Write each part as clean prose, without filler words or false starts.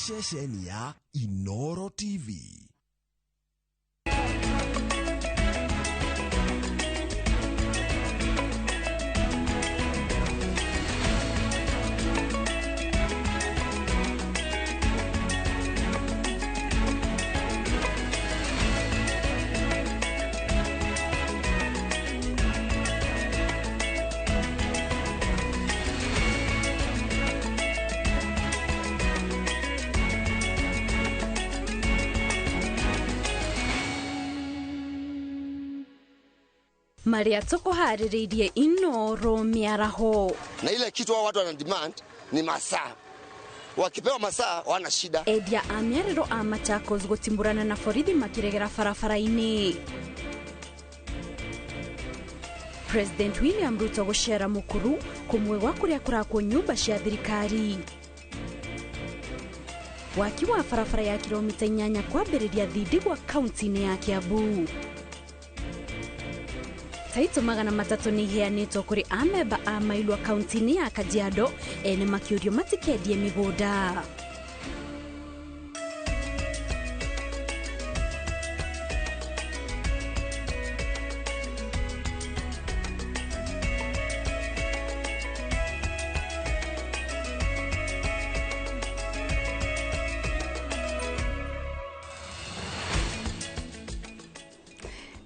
Ceceni ya Inoro TV. Maria tũkũharĩrĩirie Inoro mĩaraho. Na ile kitu hao watu wana demand ni masaa. Wakipewa masaa wana shida. Endia a mĩarĩro a Machakos gũtimũrana na borithi makĩregera barabara-inĩ. President William Ruto gũcera Mukuru kũmwe gwa kũrĩa kũrakwo nyũmba cia thirikari. Waki wa barabara ya kilomita 8 kwambĩrĩria Thindigwa kaunti-inĩ ya Kiambu. Taito 300 nĩ iheanĩtwo kũrĩ amemba a Mailwa kaunti-inĩ ya Kajiado ene makĩũrio matikendie mĩgũnda.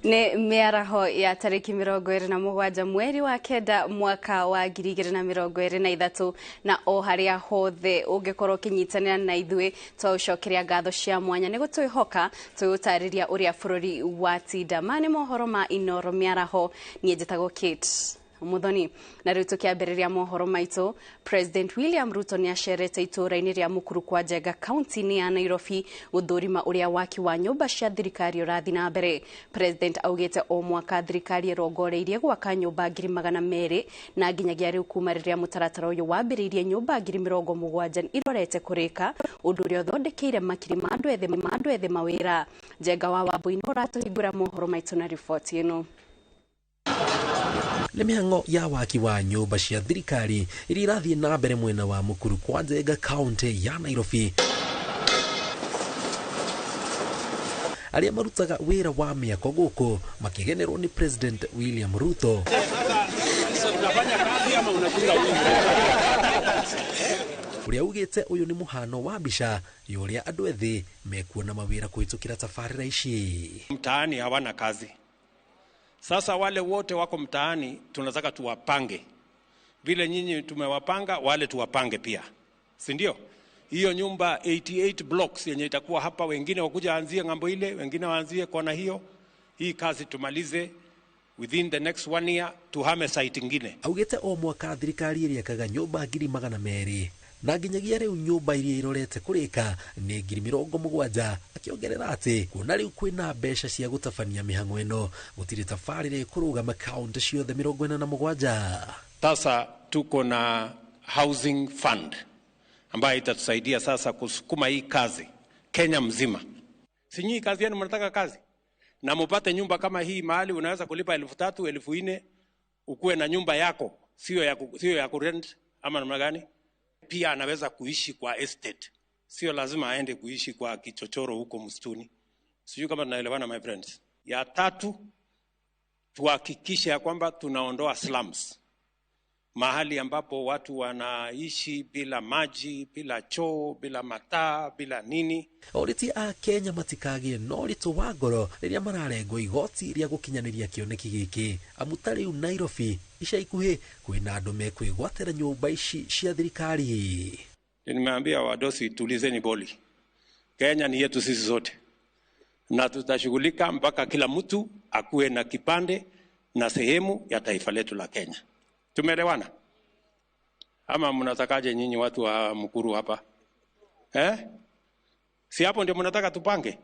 Nĩ mĩaraho ya tarĩki 27 mweri wa 9 mwaka wa 2023 na o harĩa hothe ũngĩkorwo ũkĩnyitanĩra na ithuĩ twaũcokeria ngatho cia mwanya nĩ gũtwĩhoka twĩgũtarĩria ũrĩa bũrũri watinda. Ma nĩ mohoro ma Inoro mĩaraho, niĩ njĩtagwo Kate Muthoni. Na rĩu tũkĩambĩrĩria mohoro maitũ, President William Ruto nĩ acerete itũũra-inĩ rĩa Mukuru kwa Njenga kaunti-inĩ ya Nairobi gũthũrima ũrĩa waki wa nyũmba cia thirikari ũrathiĩ na mbere. President augĩte o mwaka thirikari ĩrongoreirie gwaka nyũmba 200,000 na nginyagia rĩu kuma rĩrĩa mũtaratara ũyũ wambĩrĩirie nyũmba 70,000 irorete kũrĩka, ũndũ ũrĩa ũthondekeire makiri ma andũ ethĩ mawĩra. Njenga wa Wambui nĩ ũratũhingũra mohoro maitũ na riboti ĩno. Nĩ mĩhang'o ya waki wa nyũmba cia thirikari iria irathiĩ na mbere mwena wa Mukuru kwa Njenga kaunti ya Nairobi. Arĩa marutaga wĩra wa mĩako gũkũ makĩgenerwo nĩ President William Ruto ũrĩa augĩte ũyũ nĩ mũhano wa mbica ya ũrĩa andũ ethĩ mekuona mawĩra kũhĩtũkĩra tabarĩra ici. Mtaani hawana kazi. Sasa wale wote wako mtaani tunataka tuwapange. Vile nyinyi tumewapanga, wale tuwapange pia. Si ndio? Hiyo nyumba 88 blocks yenye itakuwa hapa, wengine wakuja anzie ng'ambo ile, wengine waanzie kona hiyo. Hii kazi tumalize within the next 1 year, tuhame site ingine. Augĩte o mwaka thirikari ĩrĩakaga nyũmba 200,000 na nginyagia rĩu nyũmba iria irorete kũrĩka nĩ 70,000, akĩongerera atĩ kuona rĩu kwĩna mbeca cia gũtabania mĩhang'o ĩno gũtirĩ tabarĩra ĩkũrũgama kaunti ciothe 47. Sasa tuko na housing fund ambayo itatusaidia sasa kusukuma hii kazi Kenya mzima. Si nyinyi kazi yenu mnataka kazi na mupate nyumba kama hii mahali unaweza kulipa 3,000 4,000 ukuwe na nyumba yako, sio ya kurent ama namna gani? Pia anaweza kuishi kwa estate. Sio lazima aende kuishi kwa kichochoro huko msituni. Sijui kama tunaelewana my friends. Ya tatu, tuhakikishe ya kwamba tunaondoa slums. Mahali ambapo watu wanaishi bila maji, bila choo, bila mataa, bila nini. Orĩtie a Kenya matikagie na ũritũ wa ngoro rĩrĩa mararengwo igoti rĩa gũkinyanĩria kĩoneki gĩkĩ, amu ta rĩu Nairobi ica ikuhĩ kwĩna andũ mekwĩgwatĩra nyũmba ici cia thirikari. Nimeambia wadosi, tulizeni boli. Kenya ni yetu sisi zote. Na tutashughulika mpaka kila mtu akuwe na kipande na sehemu ya taifa letu la Kenya. Tumeelewana? Ama mnatakaje nyinyi watu wa Mukuru hapa? Eh? Si hapo ndio mnataka tupange?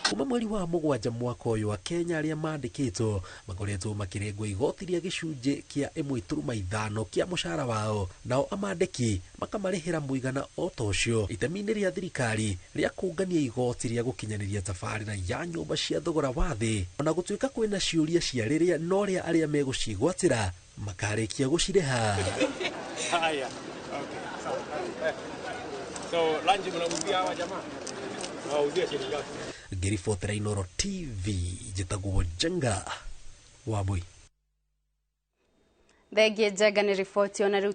Kuma mweri wa 7 mwaka ũyũ wa Kenya arĩa mandĩkĩtwo makoretwo makĩrengwo igoti rĩa gĩcunjĩ kĩa 1.5 kĩa mũcara wao, nao amandĩki makamarĩhĩra mũigana o ta ũcio itemi-inĩ rĩa thirikari rĩa kũngania igoti rĩa gũkinyanĩria tabarĩra ya nyũmba cia thogora wa thĩ, ona gũtuĩka kwĩna ciũria cia rĩrĩa no rĩa arĩa megũcigwatĩra makarĩkia gũcirĩha. Haya. Okay. So lunch mnauzia hawa jamaa? Nawauzia shilingi ngapi? Ngĩribotera Inooro TV njĩtagwo Njenga Wambui. Thengie Njenga nĩ riboti. Ona rĩu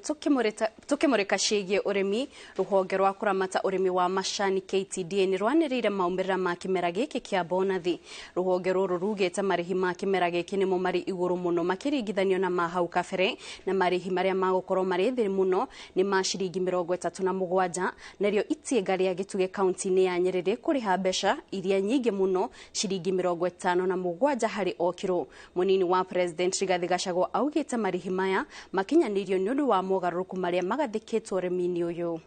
tũkĩmũrĩka ciĩgiĩ ũrĩmi, rũhonge rwa kũramata ũrĩmi wa macani KTDA nĩ rwanĩrĩire maumĩrĩra ma kĩmera gĩkĩ kĩa bonathi. Rũhonge rũrũ rugĩte marĩhi ma kĩmera gĩkĩ nĩmo marĩ igũrũ mũno makĩringithanio na ma hau kabere, na marĩhi marĩa magũkorwo marĩ thĩ mũno nĩ ma ciringi 37, narĩo itinga rĩa Gĩtugĩ kaunti-inĩ ya Nyĩrĩ rĩkũrĩha mbeca iria nyingĩ mũno, ciringi 57 harĩ o kiro. Mũnini wa President Rigathi Gachagua augĩte marĩhi maya makinyanĩirio nĩ ũndũ wa mogarũrũku marĩa magathĩkĩtwo ũrĩmi-inĩ ũyũ.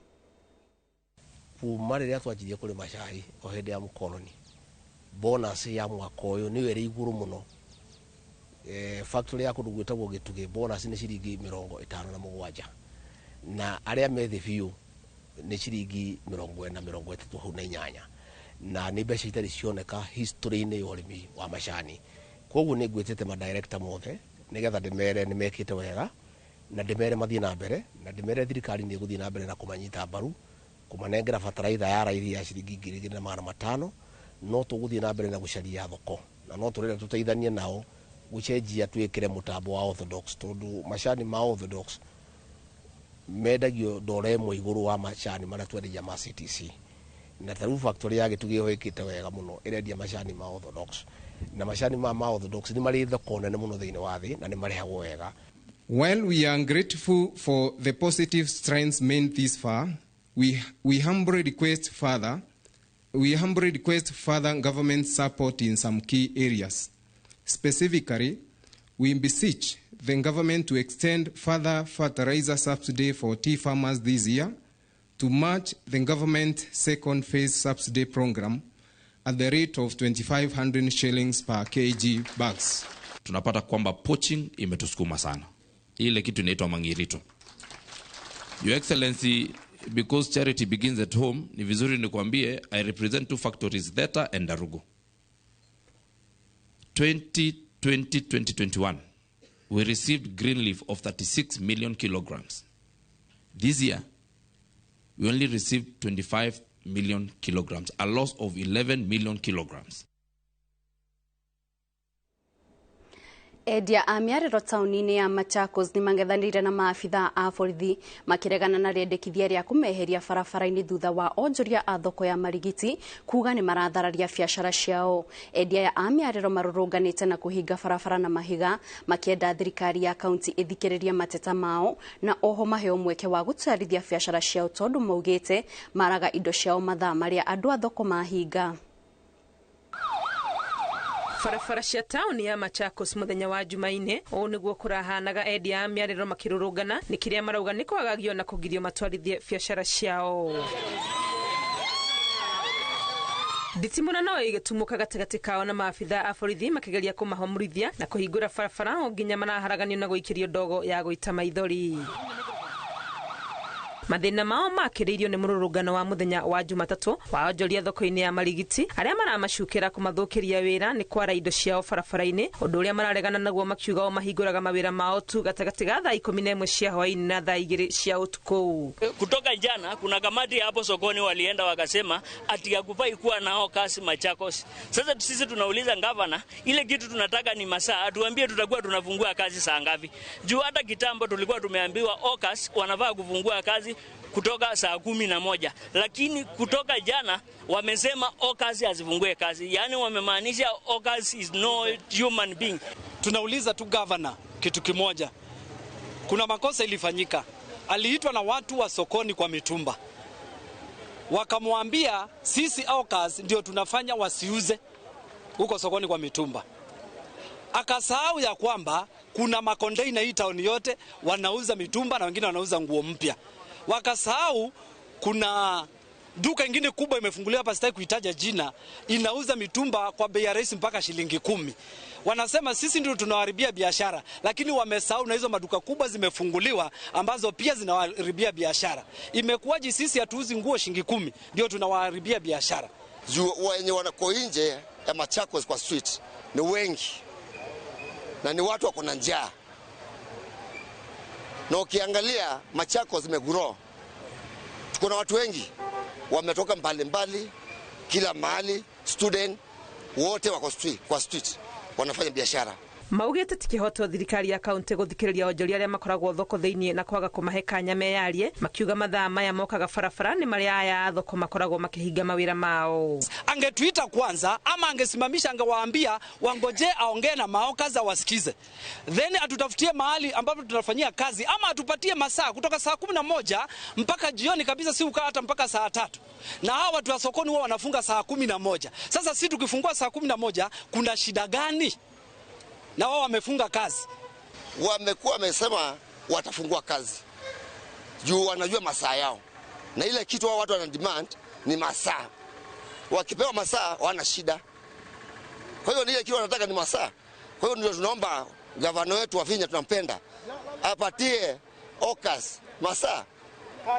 Kuma rĩrĩa twanjirie kũrĩma cai o hĩndĩ ya mũkoroni, bonus ya mwaka ũyũ nĩyo ĩrĩ igũrũ mũno. Factory ya kũndũ gwĩtagwo Gĩtugĩ bonus nĩ ciringi 57, na arĩa me thĩ biũ nĩ ciringi 40, 38, na nĩ mbeca itarĩ cioneka history-inĩ ya ũrĩmi wa macani. Koguo nĩ ngwĩtĩte madirector mothe nĩgetha ndĩmere nĩ mekĩte wega, na ndĩmere mathiĩ na mbere, na ndĩmere thirikari nĩ ĩgũthiĩ na mbere na kũmanyita mbaru, kũmanengera bataraitha ya raithi ya ciringi 2500. No tũgũthiĩ na mbere na gũcaria thoko, na no tũrenda tũteithanie nao gũcenjia twĩkĩre mũtambo wa orthodox, tondũ macani ma orthodox mendagio ndora ĩmwe igũrũ wa macani marĩa twendagia ma CTC. Na ta rĩu factory ya Gĩtugĩ ĩyo ĩkĩte wega mũno, ĩrendia macani ma orthodox, na macani ma orthodox nĩ marĩ thoko nene mũno thĩinĩ wa thĩ na nĩ marĩhagwo wega. While we are grateful for the positive trends made this far, we humbly request further government support in some key areas. Specifically, we beseech the government to extend further fertilizer subsidy for tea farmers this year to match the government second phase subsidy program at the rate of 2,500 shillings per kg bags. Tunapata kwamba poaching imetusukuma sana, ile kitu inaitwa mangirito. Your Excellency, because charity begins at home, ni vizuri nikwambie I represent two factories, Theta and Darugo. 2020-2021, we received green leaf of 36 million kilograms. This year, we only received 25 million kilograms, a loss of 11 million kilograms. Endia a mĩarĩro taũni-inĩ ya Machakos nĩ mang'ethanĩire na maabithaa a borithi makĩregana na rĩendekithia rĩa kũmeheria barabara-inĩ thutha wa onjoria a thoko ya Marigiti kuga nĩ marathararia biacara ciao. Endia a mĩarĩro marũrũnganĩte na kũhinga barabara na mahiga makĩenda thirikari ya kaunti ĩthikĩrĩrie mateta mao na oho maheo mweke wa gũtwarithia biacara ciao, tondũ maugĩte maraga indo ciao mathaa marĩa andũ a thoko mahinga. Barabara cia taũni ya Machakos mũthenya wa Jumaine ũũ nĩguo kũrahanaga, endia a mĩarĩro makĩrũrũngana nĩ kĩrĩa marauga nĩ kwagagio na kũgirio matwarithie biacara ciao. Nditimũrano no ĩgĩtumũka gatagatĩ kao na maabithaa a borithi makĩgeria kũmahomorithia na kũhingũra barabara o nginya maraharaganio na gũikĩrio ndogo ya gũita maithori. Mathĩna mao makĩrĩirio nĩ mũrũrũngano wa mũthenya wa Jumatatũ wa onjoria thoko-inĩ ya Marigiti arĩa maramacukĩra kũmathũkĩria wĩra nĩ kwara indo ciao barabara-inĩ, ũndũ ũrĩa mararegana naguo makiuga o mahingũraga mawĩra mao tu gatagatĩ ga thaa 11 cia hwaĩ-inĩ na thaa 2 cia ũtukũ. Kutoka jana kuna kamati hapo sokoni walienda wakasema ati hakufai kuwa nao kasi Machakos. Sasa sisi tunauliza gavana, ile kitu tunataka ni masaa, atuambie tutakuwa tunafungua kazi saa ngapi? Juu hata kitambo tulikuwa tumeambiwa okas wanafaa kufungua kazi kutoka saa 11, lakini kutoka jana wamesema okazi hazifungue kazi. Yani wamemaanisha okazi is no human being. Tunauliza tu governor kitu kimoja. Kuna makosa ilifanyika. Aliitwa na watu wa sokoni kwa mitumba, wakamwambia sisi okazi ndio tunafanya wasiuze huko sokoni kwa mitumba. Akasahau ya kwamba kuna makondeina hii town yote wanauza mitumba na wengine wanauza nguo mpya. Wakasahau kuna duka ingine kubwa imefunguliwa hapa, sitaki kuitaja jina, inauza mitumba kwa bei ya rahisi mpaka shilingi 10. Wanasema sisi ndio tunaharibia biashara, lakini wamesahau na hizo maduka kubwa zimefunguliwa ambazo pia zinaharibia biashara. Imekuwaje sisi hatuuzi nguo shilingi 10 ndio tunawaharibia biashara? Juu wenye wanako nje ya Machakos kwa street ni wengi na ni watu wako na njaa. Na ukiangalia Machakos imegrow, tuko na watu wengi. Wametoka mbalimbali, kila mahali, student wote wako street, kwa street wanafanya biashara. Maugĩte ti kĩhoto thirikari ya kaunti gũthikĩrĩria onjoria arĩa makoragwo thoko thĩinĩ na kwaga kũmahe kanya meyarie, makiuga mathaa maya mokaga barabara nĩ marĩa aya a thoko makoragwo makĩhinga mawĩra mao. Angetuita kwanza ama angesimamisha, angewaambia wangoje aongee na mahawkers wasikize, then atutafutie mahali ambapo tunafanyia kazi ama atupatie masaa kutoka saa 11 mpaka jioni kabisa, si ukaa hata mpaka saa 3. Na hawa watu wa sokoni huwa wanafunga saa 11. Sasa si tukifungua saa 11 kuna shida gani? Na wao wamefunga kazi. Wamekuwa wamesema watafungua kazi juu wanajua masaa yao, na ile kitu wao watu wana demand ni masaa. Wakipewa masaa wana shida. Kwa hiyo ile kitu wanataka ni masaa. Kwa hiyo ndio tunaomba gavana wetu Wavinya, tunampenda, apatie hawkers masaa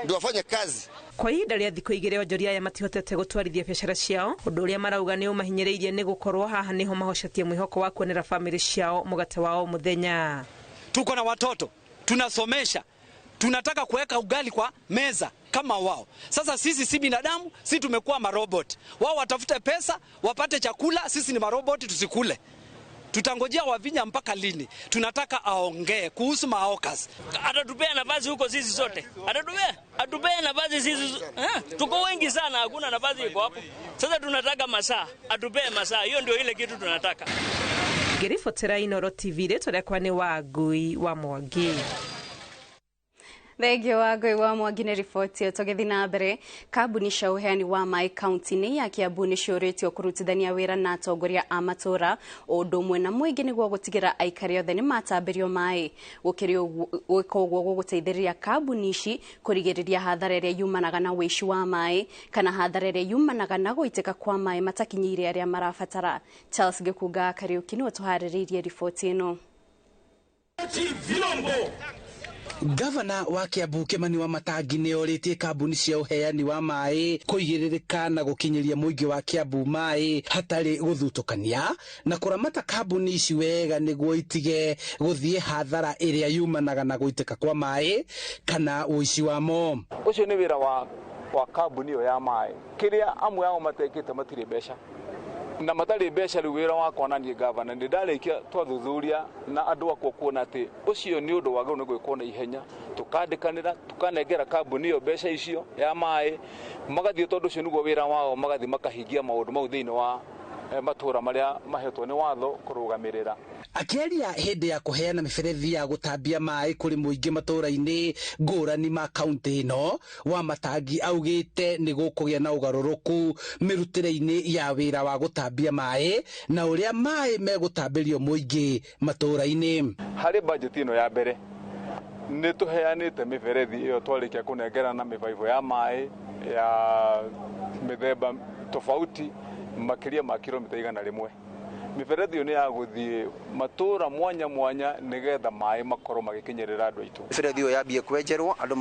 ndio wafanye kazi. Kwa ihinda rĩa thikũ 2 onjoria aya matihotete gũtwarithia biacara ciao, ũndũ ũrĩa marauga nĩ ũmahinyĩrĩirie nĩ gũkorwo haha nĩho mahocetie mwĩhoko wa kuonera bamĩrĩ ciao mũgate wao mũthenya. Tuko na watoto tunasomesha, tunataka kuweka ugali kwa meza kama wao. Sasa sisi si binadamu, sisi tumekuwa marobot. Wao watafute pesa wapate chakula, sisi ni marobot tusikule. Tutangojea Wavinya mpaka lini? Tunataka aongee kuhusu mahawkers. Atatupea nafasi huko sisi sote. Atupea nafasi sisi. Tuko wengi sana, hakuna nafasi iko hapo. Sasa tunataka masaa, atupee masaa. Hiyo ndio ile kitu tunataka. Ngĩribotera Inooro TV, rĩtwa rĩakwa nĩ Wangui wa Mwangi. Thengio Wangui wa Mwangi nĩ riboti ĩyo. Tũgĩthiĩ na mbere, kambuni cia ũheani wa maĩ kaunti-inĩ ya Kiambu nĩ ciũrĩtio kũrutithania wĩra na atongoria a matũũra o ũndũ ũmwe na mũingĩ nĩguo gũtigĩra aikari othe nĩ matambĩrio maĩ. Gũkĩrĩ gwĩka ũguo gũgũteithĩrĩria kambuni ici kũrigĩrĩria hathara ĩrĩa yumanaga na ũici wa maĩ kana hathara ĩrĩa yumanaga na gũitĩka kwa maĩ matakinyĩire arĩa marabatara. Charles Gĩkunga Kariũki nĩwe tũharĩrĩirie riboti ĩno. Gavana wa Kiambu Kimani Wamatangi nĩ orĩtie kambuni cia ũheani wa maĩ kũigĩrĩrĩka na gũkinyĩria mũingĩ wa Kiambu maĩ hatarĩ gũthutũkania na kũramata kambuni ici wega nĩguo itige gũthiĩ hathara ĩrĩa yumanaga na gũitĩka kwa maĩ kana ũici wamo. Ũcio nĩ wĩra wa kambuni ĩyo ya maĩ. Kĩrĩa amwe ao matekĩte matirĩ mbeca na matarĩ mbeca. Rĩu wĩra wakwa na niĩ gavana nĩ ndarĩkia twathuthuria na andũ akwa kuona atĩ ũcio nĩ ũndũ wagĩrĩirwo nĩ gwĩkwo na ihenya, tũkandĩkanĩra tũkanengera kambuni ĩyo mbeca icio ya maĩ magathiĩ, tondũ ũcio nĩguo wĩra wao, magathiĩ makahingia maũndũ mau thĩinĩ wa matũũra marĩa mahetwo nĩ watho kũrũgamĩrĩra. Akĩaria hĩndĩ ya kũheana mĩberethi ya gũtambia maĩ kũrĩ mũingĩ matũũra-inĩ ngũrani ma kaunti ĩno, Wamatangi augĩte nĩ gũkũgĩa na ũgarũrũku mĩrutĩre-inĩ ya wĩra wa gũtambia maĩ na ũrĩa maĩ megũtambĩrio mũingĩ matũũra-inĩ. Harĩ bajeti ĩno ya mbere nĩ tũheanĩte mĩberethi ĩyo twarĩkia kũnengerana mĩbaibũ ya maĩ ya mĩthemba tofauti makĩria ma kilomita 100. Mĩberethi ĩyo nĩ ya gũthiĩ matũũra mwanya mwanya nĩgetha maĩ makorwo magĩkinyĩrĩra andũ aitũ. Mĩberethi ĩyo yambie kwenjerwo, andũ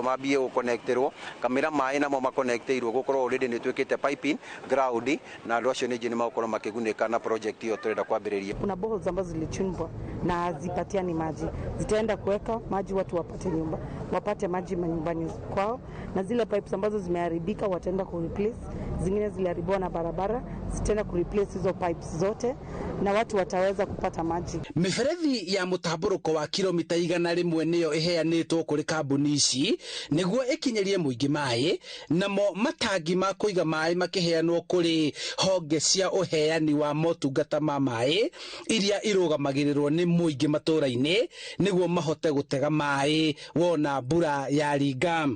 mambie gũconnectĩrwo, kamĩra maĩ namo maconnectĩirwo gũkorwo already nĩ twĩkĩte piping ground, na andũ acio ningĩ nĩ magũkorwo makĩgunĩka na project ĩyo tũrenda kwambĩrĩria. Kuna boreholes ambazo zilichimbwa na hazipatiani maji, zitaenda kuweka maji watu wapate nyumba, wapate maji manyumbani kwao, na zile pipes ambazo zimeharibika wataenda kureplace, zingine ziliharibiwa na barabara zitaenda kureplace hizo pipes zote na watu wataweza kupata maji. Mĩberethi ya mũtambũrũko wa kilomita 100 nĩyo ĩheanĩtwo kũrĩ kambuni ici nĩguo ĩkinyĩrie mũingĩ maĩ, namo matangi ma kũiga maĩ makĩheanwo kũrĩ honge cia ũheani wa motungata ma maĩ iria irũgamagĩrĩrwo nĩ mũingĩ matũũra-inĩ nĩguo mahote gũtega maĩ wona mbura yaringa.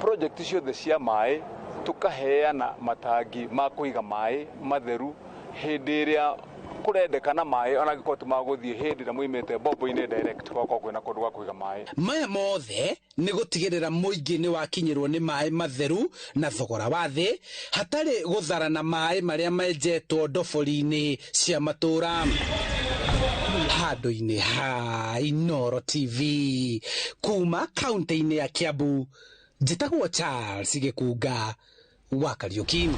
Project ciothe cia maĩ tukaheana matangi ma kũiga maĩ matheru hĩndĩ ĩrĩa kũrendekana maĩ, ona angĩkorwo ti magũthiĩ hĩndĩ ĩrĩa moimĩte mbombo-inĩ direct gwakorwo kwĩna kũndũ gwa kũiga maĩ. Maya mothe nĩ gũtigĩrĩra mũingĩ nĩ wakinyĩrwo nĩ maĩ matheru na thogora wa thĩ hatarĩ gũtharana maĩ marĩa menjetwo ndobori-inĩ cia matũũra. Handũ-inĩ ha Inooro TV kuma kaunti-inĩ ya Kiambu, njĩtagwo Charles Gĩkunga wa Kariũki.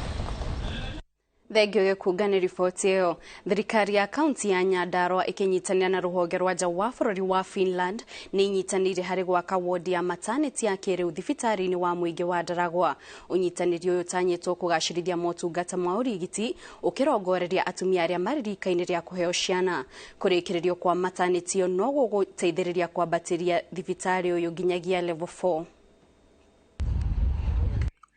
Thengio gĩkunga nĩ riboti ĩyo. Thirikari ya kaunti ya Nyandarua ĩkĩnyitanĩra na rũhonge rwa nja wa bũrũri wa Finland nĩ inyitanĩire harĩ gwaka wodi ya maternity ya kĩrĩu thibitarĩ-inĩ wa mũingĩ wa Ndaragwa. Ũnyitanĩri ũyũ ũtanyĩtwo kũgacĩrithia motungata ma ũrigiti ũkĩrongoreria atumia arĩa marĩ rika-inĩ rĩa kũheo ciana. Kũrĩkĩrĩrio kwa maternity ĩyo no gũgũteithĩrĩria kwambatĩria thibitarĩ ũyũ nginyagia level 4.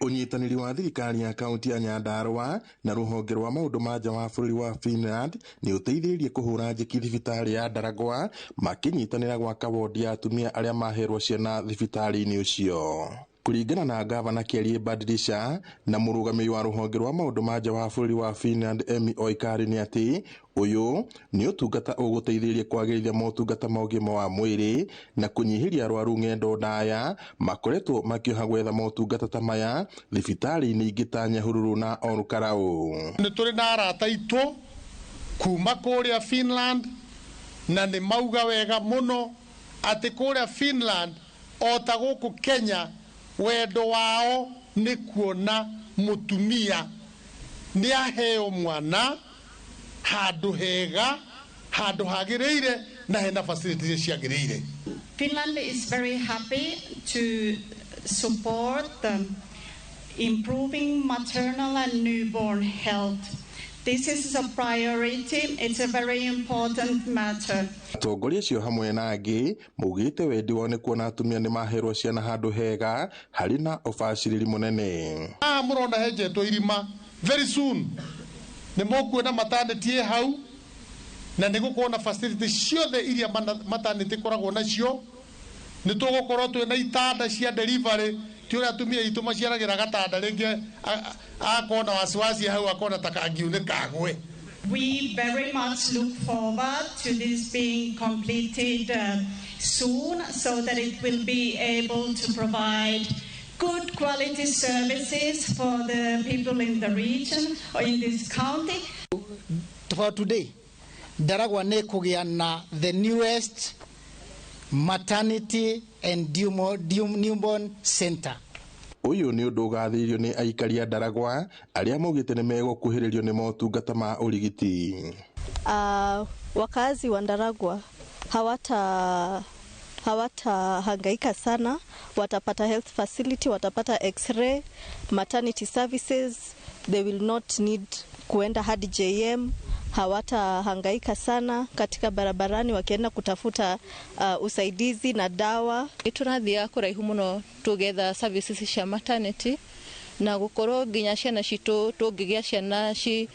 Ũnyitanĩri wa thirikari ya kaunti ya Nyandarua na rũhonge rwa maũndũ ma nja wa bũrũri wa Finland nĩ ũteithĩrĩirie kũhũra njeki thibitarĩ ya Ndaragwa makĩnyitanĩra gwaka wondi ya atumia arĩa maherwo ciana thibitarĩ-inĩ ũcio. Kũringana na gavana Kĩarie Badilisha na mũrũgamĩrĩri wa rũhonge rwa maũndũ ma nja wa bũrũri wa Finland Emmy Oikari nĩ atĩ ũyũ nĩ ũtungata ũgũteithĩrĩria kwagĩrithia motungata ma ũgima wa mwĩrĩ na kũnyihĩria arwaru ng'endo ndaya makoretwo makĩoha gwetha motungata ta maya thibitarĩ-inĩ ingĩ ta Nyahururu na Olkalau. Nĩ tũrĩ na arata aitũ kuma kũrĩa Finland na nĩ mauga wega mũno atĩ kũrĩa Finland o ta gũkũ Kenya wendo wao nĩ kuona mũtumia nĩ aheo mwana handũ hega, handũ hagĩrĩire na hena facilities ciagĩrĩire. Finland is very happy to support improving maternal and newborn health. This is a priority. It's a very important matter. Atongoria acio hamwe na angĩ maugĩte wendi wao nĩ kuona atumia nĩ maherwo ciana handũ hega harĩ na ũbacĩrĩri mũnene. Haha mũrona henjetwo irima very soon nĩ mũkuona maternity ĩ hau na nĩ gũkorwo na facility ciothe iria maternity ĩkoragwo nacio. Nĩ tũgũkorwo twĩna itanda cia delivery, ti ũrĩa atumia aitũ maciaragĩra gatanda rĩngĩ akona wasiwasi hau akona ta kangiunĩka agwe. We very much look forward to this being completed soon so that it will be able to provide good quality services for the people in the region or in this county. For today, Ndaragwa nĩ kũgĩa na the newest maternity and newborn center. Ũyũ nĩ ũndũ ũgathĩrĩirio nĩ aikari a Ndaragwa arĩa maugĩte nĩ megũkuhĩrĩrio nĩ motungata ma ũrigiti. Wakazi wa Ndaragwa hawatahangaika sana, watapata health facility, watapata x-ray, maternity services, they will not need kuenda hadi JM, hawatahangaika sana katika barabarani wakienda kutafuta usaidizi na dawa. Turathiaga kuraihu muno tugetha services cia maternity na gukorwo nginya ciana citu tungigia ciana ci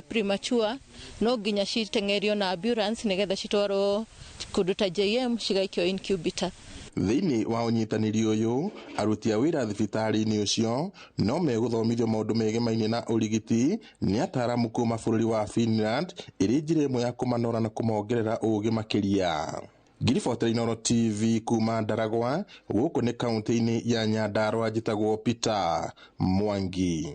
premature no nginya citengerio na ambulance nigetha citwarwo kundu ta JM cigaikio incubator. Thĩinĩ wa ũnyitanĩri ũyũ aruti a wĩra thibitarĩ-inĩ ũcio no megũthomithio maũndũ megemainie na ũrigiti nĩ ataaramu kuma bũrũri wa Finland ĩrĩ njĩra ĩmwe ya kũmanora na kũmongerera ũũgĩ makĩria. Ngiribotera Inooro TV kuma Ndaragwa gũkũ nĩ kaunti-inĩ ya Nyandarua, njĩtagwo Peter Mwangi.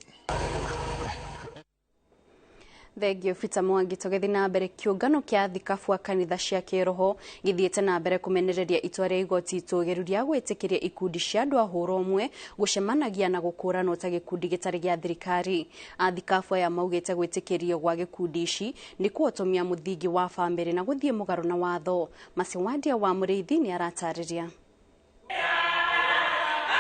Thengio Peter Mwangi. Tũgĩthiĩ na mbere, kĩũngano kĩa thikabu a kanitha cia kĩroho gĩthiĩte na mbere kũmenereria itua rĩa igoti itũgĩru rĩa gwĩtĩkĩria ikundi cia andũ a hũra ũmwe gũcemanagia na gũkũranwo ta gĩkundi gĩtarĩ gĩa thirikari. Athikabu aya maugĩte gwĩtĩkĩrio gwa gĩkundi ici nĩ kũhotomia mũthingi wa bamĩrĩ na gũthiĩ mũgarũ na watho. Maciwandia wa Mũrĩithi nĩ aratarĩria.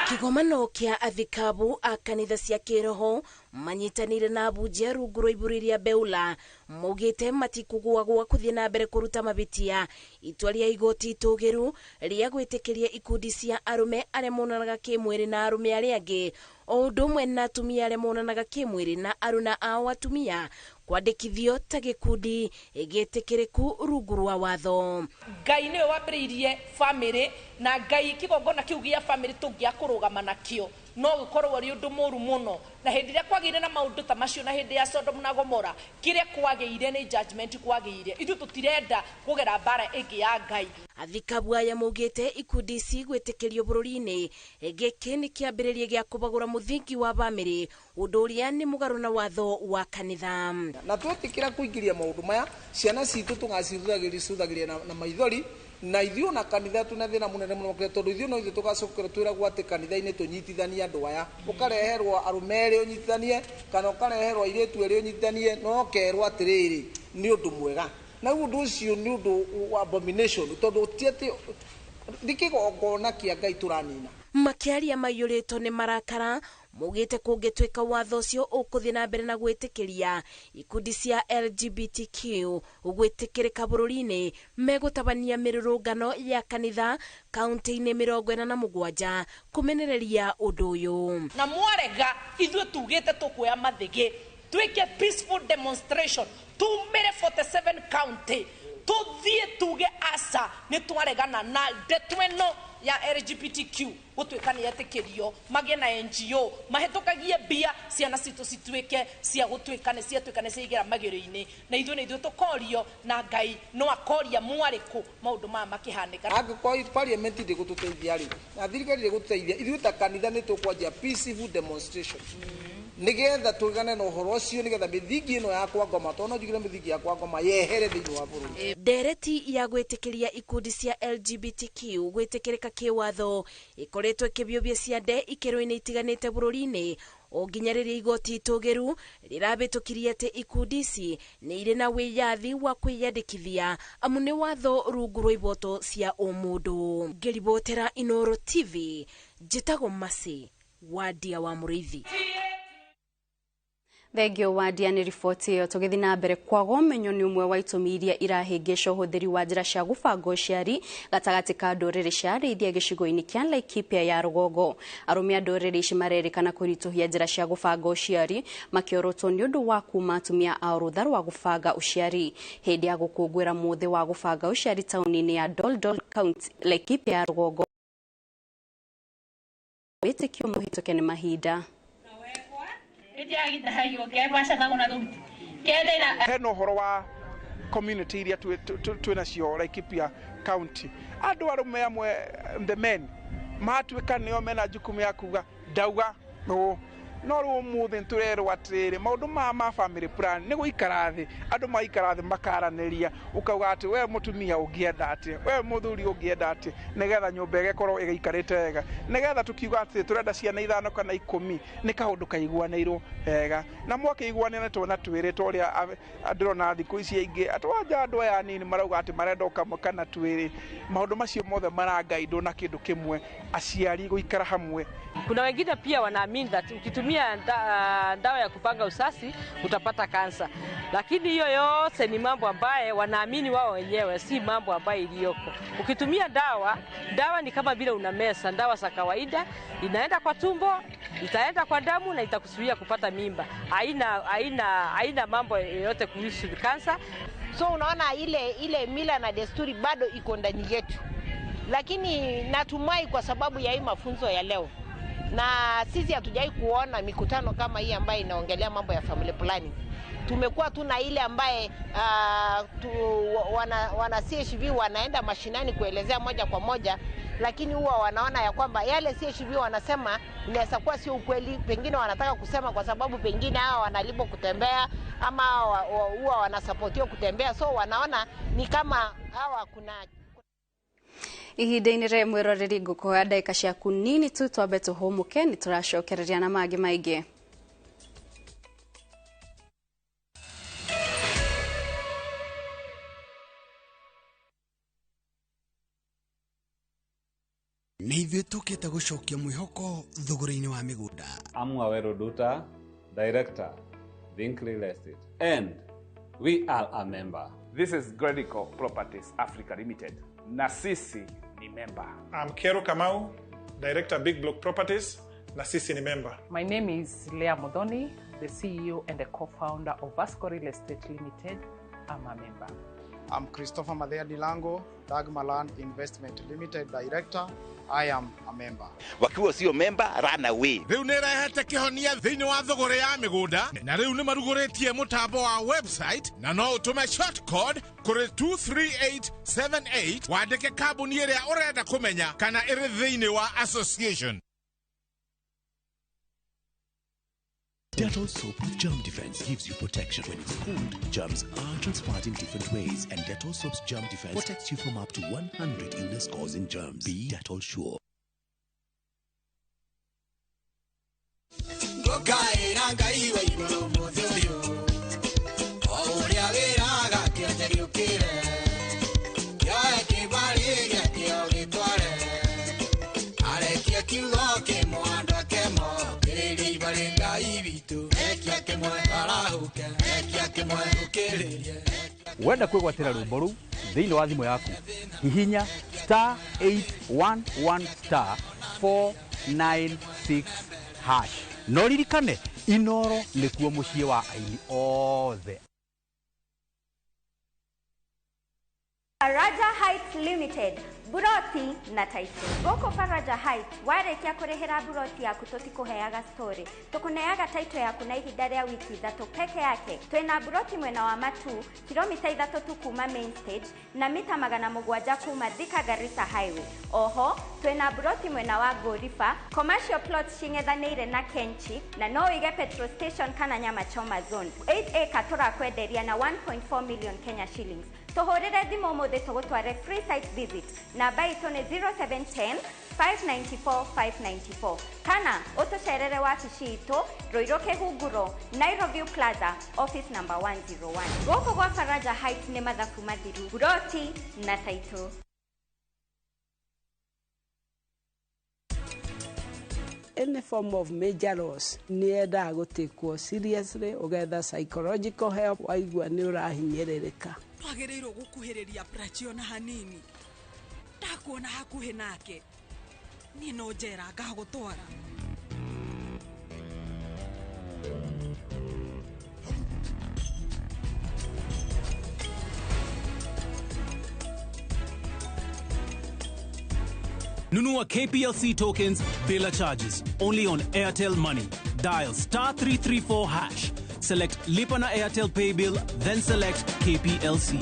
Kĩgomano kĩa athikabu a kanitha cia kĩroho manyitanĩire na abunjia rungu rwa iburi rĩa Beula maugĩte matikũgũagũa kũthiĩ na mbere kũruta mabĩtia itua rĩa igoti itũgĩru rĩa gwĩtĩkĩria ikundi cia arũme arĩa monanaga kĩmwĩrĩ na arũme arĩa angĩ o ũndũ ũmwe na atumia arĩa monanaga kĩmwĩrĩ na arũna ao atumia kwandĩkithio ta gĩkundi gĩtĩkĩrĩku rungu rwa watho. Ngai nĩwe wambĩrĩirie bamĩrĩ na Ngai kĩgongona kĩu gĩa bamĩrĩ tũngĩakũrũgama nakĩo no gũkorwo ũrĩ ũndũ mũru mũno. Na hĩndĩ ĩrĩa kwagĩire na maũndũ ta macio na hĩndĩ ya Sodom na Gomora kĩrĩa kwagĩire nĩ judgment kwagĩire. Ithuĩ tũtirenda kũgera mbara ĩngĩ ya Ngai. Athikabu aya maugĩte ikundi ici gwĩtĩkĩrio bũrũri-inĩ gĩkĩ nĩ kĩambĩrĩria gĩa kũbagũra mũthingi wa bamĩrĩ ũndũ ũrĩa nĩ mũgarũ na watho wa kanitha. Na twetĩkĩra kũingĩria maũndũ maya ciana citũ tũgacithuthagiria na maithori Na ithuĩ na kanitha tuna thĩna mũnene mũno tondũ ithuĩ no ithuĩ tũgacokera twĩragwo atĩ kanitha-inĩ tũnyitithanie andũ aya. Ũkareherwo arũme erĩ ũnyitithanie kana ũkareherwo airĩtu erĩ ũnyitithanie, no ũkerwo atĩrĩrĩ nĩ ũndũ mwega. Na ũndũ ũcio nĩ ũndũ wa abomination tondũ ti atĩ nĩ kĩgongona kĩa Ngai tũranina. Makĩaria maiyũrĩtwo nĩ marakara maugĩte kũngĩtuĩka watho ũcio ũkũthiĩ na mbere na gwĩtĩkĩria ikundi cia LGBTQ gwĩtĩkĩrĩka bũrũri-inĩ, megũtabania mĩrũrũngano ya kanitha kaunti-inĩ 47 kũmenereria ũndũ ũyũ. Na mwarega ithuĩ tugĩte tũkuoya mathĩgĩ twĩke peaceful demonstration tumĩre 47 county tuthiĩ tuge aca nĩ twaregana na ndeto ĩno ya LGBTQ gũtuĩka nĩ yetĩkĩrio, magĩe na NGO mahĩtũkagie mbia ciana citũ cituĩke cia gũtuĩka nĩ ciatuĩka nĩ ciaigĩra magerio-inĩ, na ithuĩ nĩ ithuĩ tũkorio na Ngai no akoria mwarĩkũ maũndũ maya makĩhanĩka. Angĩkorwo parliament ndĩgũtũteithia rĩ, na thirikari ndĩgũtũteithia, ithuĩ ta kanitha nĩ tũkwanjia peaceful demonstration nigetha tũgane na ũhoro ũcio, nigetha mĩthingi ĩno ya kwa ngoma, tondũ no njugire mĩthingi ya kwa ngoma yehere thĩinĩ wa bũrũri. Ndereti ya gwĩtĩkĩria ikundi cia LGBTQ gwĩtĩkĩrĩka kĩwatho ĩkoretwo ĩkĩbiũbia ciande ikĩro-inĩ itiganĩte bũrũri-inĩ o nginya rĩrĩa igoti itũgĩru rĩrabĩtũkirie atĩ ikundi ici nĩ irĩ na wĩyathi wa kwĩyandĩkithia amu nĩ watho rungu rwa iboto cia ũmũndũ. Ngĩribotera Inoro TV, njĩtagwo Mercy Wadia wa Mũrĩithi. Thengio Wadia nĩ riboti ĩyo. Tũgĩthiĩ na mbere, kwaga ũmenyo nĩ ũmwe wa itũmi iria irahĩngĩca ũhũthĩri wa njĩra cia gũbanga ũciari gatagatĩ ka ndũrĩrĩ cia arĩithia gĩcigo-inĩ kĩa Laikipia ya rũgongo. Arũme a ndũrĩrĩ ici marerĩkana kũritũhia njĩra cia gũbanga ũciari makĩorotwo nĩ ũndũ wa kuma atumia ao rũtha rwa gũbanga ũciari. Hĩndĩ ya gũkũngũĩra mũthĩ wa gũbanga ũciari taũni-inĩ ya Doldol County, Laikipia ya rũgongo, wĩtĩkio mũhĩtũke nĩ mahinda. Hena ũhoro wa community iria twĩ nacio Laikipia County, andũ arũme amwe the men matuĩka nĩo mena jukumu ya kuga ndauga ũũ, no rĩu ũmũthĩ nĩtũrerwo atĩrĩrĩ maũndũ maya ma family plan nĩ gũikara thĩ, andũ magaikara thĩ makaranĩria, ũkauga atĩ we mũtumia ũngĩenda atĩa, we mũthuri ũngĩenda atĩa, nĩgetha nyũmba ĩgĩkorwo ĩgĩikarĩte wega, nĩgetha tũkiuga atĩ tũrenda ciana 5 kana 10 nĩ kaũndũ kaiguanĩirwo wega, na mwakĩiguanĩra twana twĩrĩ ta ũrĩa ndĩrona thikũ ici aingĩ atwanja andũ aya anini marauga atĩ marenda o kamwe kana twĩrĩ. Maũndũ macio mothe marangaindwo na kĩndũ kĩmwe, aciari gũikara hamwe. Kuna wengine pia wanaamini that ukitumia dawa ya kupanga uzazi utapata kansa, lakini hiyo yote ni mambo ambaye wanaamini wao wenyewe, si mambo ambayo iliyoko. Ukitumia dawa ni kama vile unameza dawa za kawaida, inaenda kwa tumbo, itaenda kwa damu na itakuzuia kupata mimba. Haina mambo yote kuhusu kansa. So unaona ile mila na desturi bado iko ndani yetu, lakini natumai kwa sababu ya hii mafunzo ya leo, na sisi hatujai kuona mikutano kama hii ambayo inaongelea mambo ya family planning. Tumekuwa tuna ile ambaye wana CHV wanaenda mashinani kuelezea moja kwa moja, lakini huwa wanaona ya kwamba yale CHV wanasema inaweza kuwa sio ukweli, pengine wanataka kusema kwa sababu pengine hao wanalipwa kutembea ama huwa wanasapotiwa kutembea, so wanaona ni kama hawa kuna ihinda-inĩ rĩa mwĩroreri ngũkũhoya ndagĩka ciaku nini tu twambe tũhũmũke, nĩ tũracokereria na mangĩ maingĩ. Nĩ ithuĩ tũkĩte gũcokia mwĩhoko thogora-inĩ wa mĩgũnda. I'm Waweru Duta, Director, Think Real Estate, and we are a member. This is Gredico Properties Africa Limited, na sisi ni member. I'm Kero Kamau, Director Big Block Properties, na sisi ni member. My name is Leah Modoni, the CEO and the co-founder of Vasco Real Estate Limited. I'm a member. I'm Christopher Madea Dilango, Dagmaland Investment Limited Director. I am a member. Wakiwa sio member, run away. Rĩu nĩ ĩrehete kĩhonia thĩinĩ wa thogora ya mĩgũnda, na rĩu nĩ marugũrĩtie mũtambo wa website, na no ũtũme short code kũrĩ 23878 wandĩke kambuni ĩrĩa ũrenda kũmenya kana ĩrĩ thĩinĩ wa association. Dettol soap with germ defense gives you protection. When it's cold, germs are transferred in different ways, and Dettol soap's germ defense protects you from up to 100 illness-causing germs. Be Dettol sure. Wenda kwĩgwatĩra rwĩmbo rũu thĩinĩ wa thimũ yaku, hihinya star 811 star 496 hash. No ririkane Inoro nĩkuo mũciĩ wa aini othe. Faraja Heights Limited, buroti na taito. Gũkũ Faraja Heights, warĩkia kũrĩhĩra buroti yaku tũtikũheaga story. Tũkũneaga taito yaku na ihinda rĩa wiki 3 peke yake. Twĩna buroti mwena wa Matu, kilomita 3 tu kuma main stage na mita 700 kuma Thika Garissa Highway. Oho, twĩna buroti mwena wa Gorifa, commercial plot cing'ethanĩire na Kenchi na no ũige petrol station kana nyama choma zone. 8 acre tũrakwenderia na 1.4 million Kenya shillings. Tũhũrĩre thimũ ũmũthĩ tũgũtware free site visit. Namba itũ nĩ 0710 594 594 kana ũtũcerere wabici itũ Ruiru Kĩhunguro, Nairobi Plaza, office number 101. Gũkũ gwa Faraja Heights nĩ mathabu mathiru, buroti na taitũ. Any form of major loss nĩ yendaga gũtĩkwo seriously, ũgetha psychological help waigua nĩ ũrahinyĩrĩrĩka. Twagĩrĩirwo gũkuhĩrĩria Prachi ona hanini, ndakuona hakuhĩ nake niĩ no njera ngagũtwara. Nunua KPLC tokens bila charges only on Airtel Money. Dial star 334 hash. Select Lipa na Airtel Pay Bill, then select KPLC.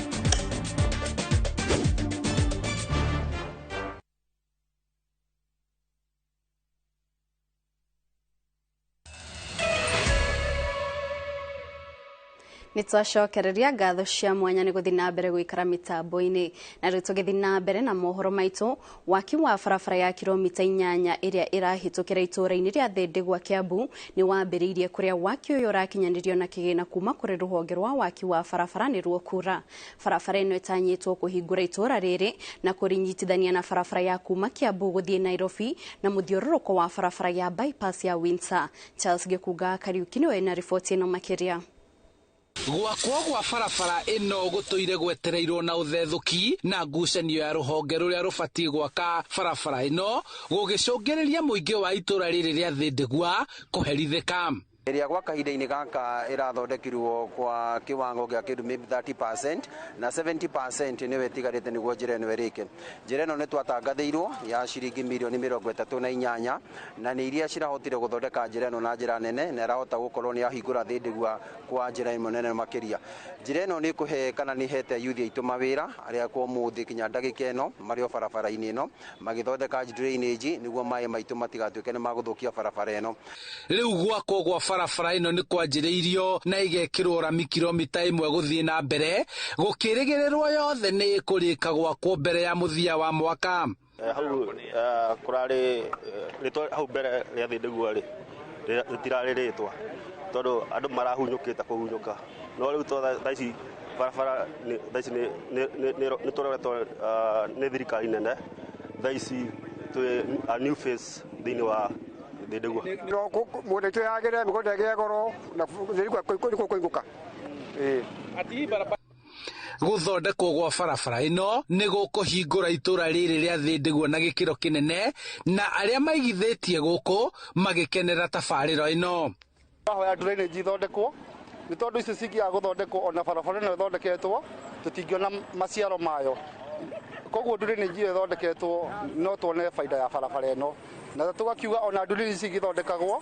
Nĩ twacokereria ngatho cia mwanya nĩ gũthiĩ na mbere gũikara mĩtambo-inĩ. Na rĩu tũgĩthiĩ na mbere na mohoro maitũ, waki wa barabara ya kilomita 8 ĩrĩa ĩrahĩtũkĩra itũũra-inĩ rĩa Thindigua Kiambu nĩ wambĩrĩirie, kũrĩa waki ũyũ ũrakinyanĩrio na kĩgĩna kuma kũrĩ rũhonge rwa waki wa barabara nĩruo KURA. Barabara ĩno ĩtanyĩtwo kũhingũra itũũra rĩrĩ na kũrĩnyitithania na barabara ya kuma Kiambu gũthiĩ Nairobi na mũthiũrũrũko wa barabara ya bypass ya Windsor. Charles Gĩkunga Kariuki nĩwe na riboti ĩno makĩria. Gwakwo gwa barabara ĩno gũtũire gwetereirwo na ũthethũki na ngucanio ya rũhonge rũrĩa rũbatiĩ gwaka barabara ĩno gũgĩcũngĩrĩria mũingĩ wa itũũra rĩrĩ rĩa Thindigua kũherithĩka. Ĩrĩa gwa kahinda-inĩ gaka ĩrathondekirwo kwa kiwango gĩa kĩndũ maybe 30% na 70% nĩyo ĩtigarĩte nĩguo njĩra ĩno ĩrĩke. Njĩra ĩno nĩ twatangathĩirwo ya ciringi mirioni 38 na nĩ iria cirahotire gũthondeka njĩra ĩno na njĩra nene na ĩrahota gũkorwo nĩ yahingũra Thindigua kwa njĩra ĩmwe nene makĩria. Njĩra ĩno nĩ ĩkũhe kana nĩ ĩhete yuthi aitũ mawĩra arĩa kwa ũmũthĩ kinya ndagĩka ĩno marĩ o barabara-inĩ ĩno magĩthondeka drainage nĩguo maĩ maitũ matigatuĩke nĩ magũthũkia barabara ĩno. Rĩu gwakwo gwa barabara ĩno nĩ kwanjĩrĩirio na ĩgekĩrwo rami kilomita 1 gũthiĩ na mbere gũkĩrĩgĩrĩrwo yothe nĩ ĩkũrĩka gwakwo mbere ya mũthia wa mwaka. Hau kũrarĩ rĩtwa hau mbere rĩa Thindigua rĩ rĩtirarĩ rĩtwa tondũ andũ marahunyũkĩte kũhunyũka, no rĩu thaa ici barabara thaa ici nĩ tũroretwo nĩ thirikari nene, thaa ici twĩ a new face thĩinĩ wa Thindigua. Mũgũnda itũ yagĩre, mĩgũnda ĩgĩe goro na Thindigua nĩkuo kũingũka. Gũthondekwo gwa barabara ĩno nĩ gũkũhingũra itũũra rĩrĩ rĩa Thindigua na gĩkĩro kĩnene, na arĩa maigithĩtie gũkũ magĩkenera tabarĩro ĩno. Hoya drainage ithondekwo nĩ tondũ icio cingĩaga gũthondekwo ona barabara ĩno ĩthondeketwo tũtingĩona maciaro mayo, koguo drainage ĩyo ĩthondeketwo no tuone baida ya barabara ĩno, na tũgakiuga ona drainage ici igĩthondekagwo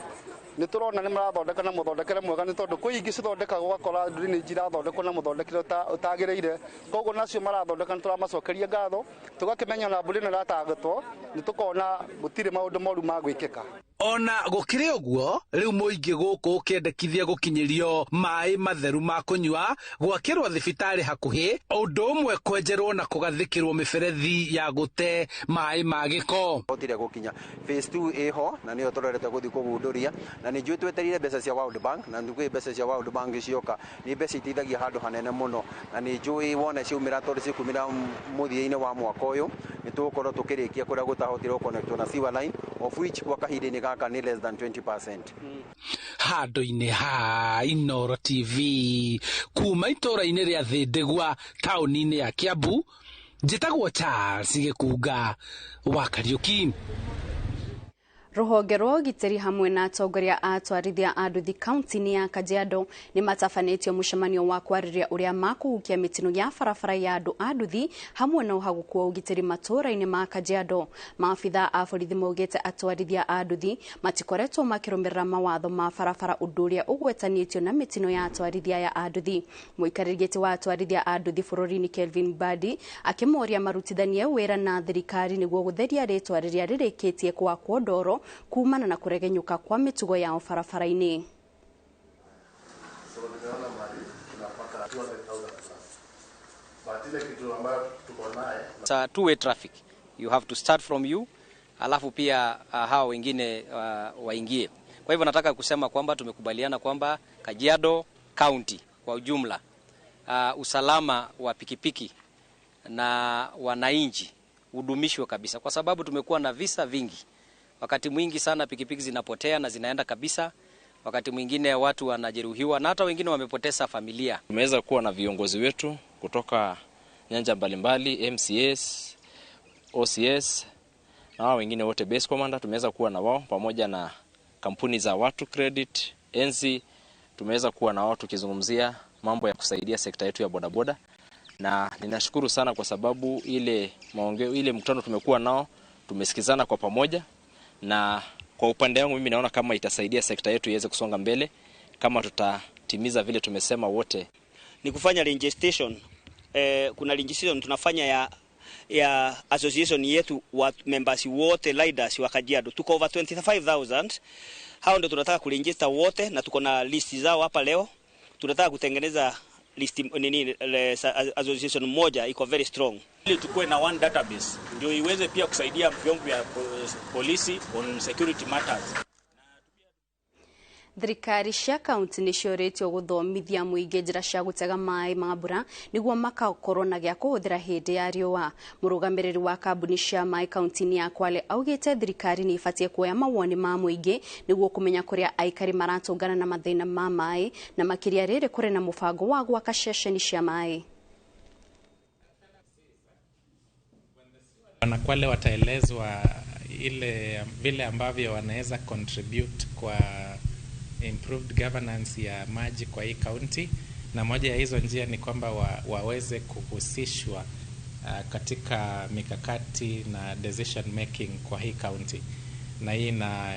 nĩ tũrona nĩ marathondeka na mũthondekere mwega, nĩ tondũ kwĩ ingĩ cithondekagwo ũgakora drainage irathondekwo na mũthondekere ũtagĩrĩire, koguo nacio marathondeka nĩ tũramacokeria ngatho, tũgakĩmenya ona mbura ĩno ĩratangĩtwo nĩ tũkona gũtirĩ maũndũ moru ma gwĩkĩka. Ona gũkĩrĩ ũguo, rĩu mũingĩ gũkũ ũkĩendekithia gũkinyĩrio maĩ matheru ma kũnyua, gwakĩrwo thibitarĩ hakuhĩ, ũndũ ũmwe kwenjerwo na kũgathĩkĩrwo mĩberethi ya gũte maĩ ma gĩko. Hotire gũkinya phase 2 ĩho na nĩyo tũrorete gũthiĩ kũgundũria, na nĩ njũĩ twetereire mbeca cia World Bank, na nĩ mbeca cia World Bank cioka nĩ mbeca iteithagia handũ hanene mũno, na nĩ njũĩ wona ciaumĩra tondũ cikumĩra mũthia-inĩ wa mwaka ũyũ nĩ tũgũkorwo tũkĩrĩkia kũrĩa gũtahotire gũconnectwo na sewer line, of which kwa kahinda-inĩ gaka nĩ less than 20%. Handũ-inĩ ha Inooro TV kuma itũũra-inĩ rĩa Thĩndĩgwa taũni-inĩ ya Kiambu, njĩtagwo Charles Gĩkunga wa Kariuki. Rũhonge rwa ũgitĩri hamwe na atongoria a atwarithia a nduthi kaunti-inĩ ya Kajiado nĩ matabanĩtio mũcemanio wa kwarĩrĩria ũrĩa makũhukia mĩtino ya barabara ya andũ a nduthi hamwe na ũhagũku wa ũgitĩri matũũra-inĩ ma Kajiado. Maabitha a borithi maugĩte atwarithia a nduthi matikoretwo makĩrũmĩrĩra mawatho ma barabara, ũndũ ũrĩa ũgwetanĩtio na mĩtino ya atwarithia ya a nduthi. Mũikarĩri gĩtĩ wa atwarithia a nduthi bũrũri-inĩ Kelvin Mbadi akĩmoria marutithanie wĩra na thirikari nĩguo gũtheria rĩtwa rĩrĩa rĩrĩkĩtie kwakwo ndoro kumana na kuregenyuka kwa mitugo yao barabara-inĩ. It's a two-way traffic. You have to start from you, alafu pia hao wengine waingie. Kwa hivyo nataka kusema kwamba tumekubaliana kwamba Kajiado County kwa ujumla, usalama wa pikipiki na wananchi udumishwe kabisa, kwa sababu tumekuwa na visa vingi. Wakati mwingi sana pikipiki zinapotea na zinaenda kabisa, wakati mwingine watu wanajeruhiwa na hata wengine wamepoteza familia. Tumeweza kuwa na viongozi wetu kutoka nyanja mbalimbali, MCS, OCS na wao wengine wote, base commander tumeweza kuwa na wao pamoja na kampuni za Watu Credit, Enzi, tumeweza kuwa na wao tukizungumzia mambo ya kusaidia sekta yetu ya bodaboda. Na ninashukuru sana kwa sababu ile maongeo, ile mkutano tumekuwa nao, tumesikizana kwa pamoja. Na kwa upande wangu mimi naona kama itasaidia sekta yetu iweze kusonga mbele kama tutatimiza vile tumesema wote. Ni kufanya registration. Kuna registration tunafanya ya association yetu wa members wote riders wa Kajiado. Tuko over 25,000. Hao ndio tunataka kuregister wote na tuko na list zao hapa leo. Tunataka kutengeneza list nini, association moja iko very strong. Ili tukue na one database ndio iweze pia kusaidia vyombo vya polisi on security matters. Thirikari cia kaunti nĩ ciũrĩtio gũthomithia mũingĩ njĩra cia gũtega maĩ ma mbura nĩguo makakorwo na gĩa kũhũthĩra hĩndĩ ya riũa. Mũrũgamĩrĩri wa kambuni cia maĩ kaunti-inĩ ya Kwale augĩte thirikari nĩ ĩbatiĩ kuoya mawoni ma mũingĩ nĩguo kũmenya kũrĩa aikari maratũngana na mathĩna ma maĩ, na makĩria rĩrĩ kũrĩ na mũbango wa gwaka ceceni cia maĩ. Wanakwale wataelezwa ile vile ambavyo wanaweza contribute kwa improved governance ya maji kwa hii county, na moja ya hizo njia ni kwamba waweze kuhusishwa katika mikakati na decision making kwa hii county, na hii ina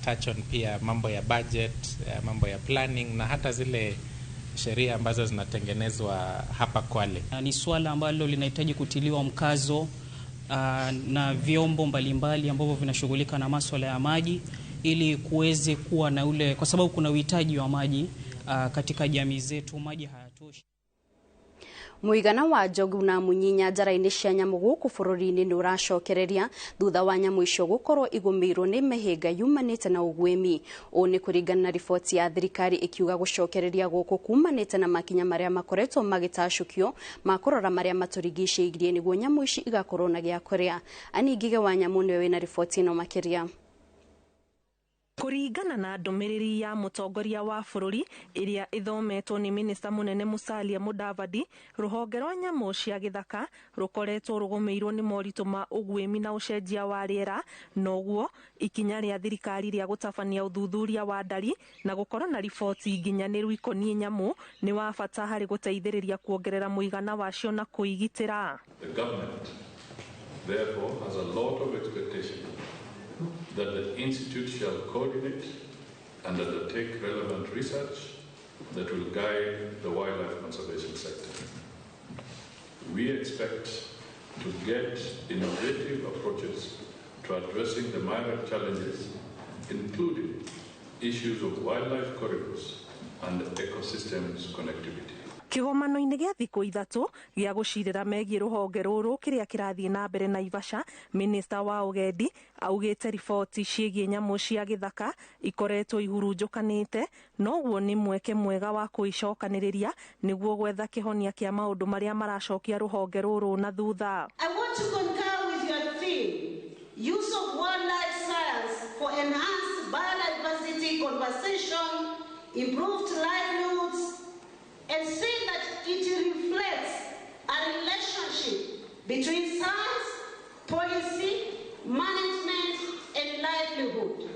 touch on pia mambo ya budget, mambo ya planning na hata zile sheria ambazo zinatengenezwa hapa Kwale. Ni swala ambalo linahitaji kutiliwa mkazo na vyombo mbalimbali ambavyo vinashughulika na masuala ya maji ili kuweze kuwa na ule, kwa sababu kuna uhitaji wa maji katika jamii zetu, maji hayatoshi. Muigana wa njogu na munyinya njara-inĩ cia nyamũ gũkũ bũrũri-inĩ nĩ ũracokereria thutha wa nyamũ icio gũkorwo igũmĩirwo nĩ mĩhĩnga yumanĩte na ũguĩmi. Ũũ nĩ kũringana na riboti ya thirikari ĩkiuga gũcokereria gũkũ kumanĩte na makinya marĩa makoretwo magĩtacũkio ma kũrora marĩa matũrigicĩirie nĩguo nyamũ ici igakorwo na gĩa kũrĩa. Annie Ngige wa Nyamũ nĩwe wĩna riboti ĩno makĩria. Kũringana na ndũmĩrĩri ya mũtongoria wa bũrũri ĩrĩa ĩthometwo nĩ minista mũnene Musalia Mudavadi, rũhonge rwa nyamũ cia gĩthaka rũkoretwo rũgũmĩirwo nĩ moritũ ma ũguĩmi na ũcenjia wa rĩera, noguo ikinya rĩa thirikari rĩa gũtabania ũthuthuria wa ndari na gũkorwo na riboti nginyanĩru ikoniĩ nyamũ nĩ wa bata harĩ gũteithĩrĩria kuongerera mũigana wacio na kũigitĩra. The government therefore has a lot of expectation that the institute shall coordinate and undertake relevant research that will guide the wildlife conservation sector. We expect to get innovative approaches to addressing the myriad challenges including issues of wildlife corridors and ecosystems connectivity. Kĩgomano-inĩ gĩa thikũ 3 gĩa gũcirĩra megiĩ rũhonge rũrũ kĩrĩa kĩrathiĩ na mbere Naivasha, minista wa ũgendi augĩte riboti ciĩgiĩ nyamũ cia gĩthaka ikoretwo ihurunjũkanĩte, noguo nĩ mweke mwega wa kũicokanĩrĩria nĩguo gwetha kĩhonia kĩa maũndũ marĩa maracokia rũhonge rũrũ na thutha. I want to concur with your theme, use of wildlife science for enhanced biodiversity conservation, improved livelihoods, and see that it reflects a relationship between science, policy, management, and livelihood.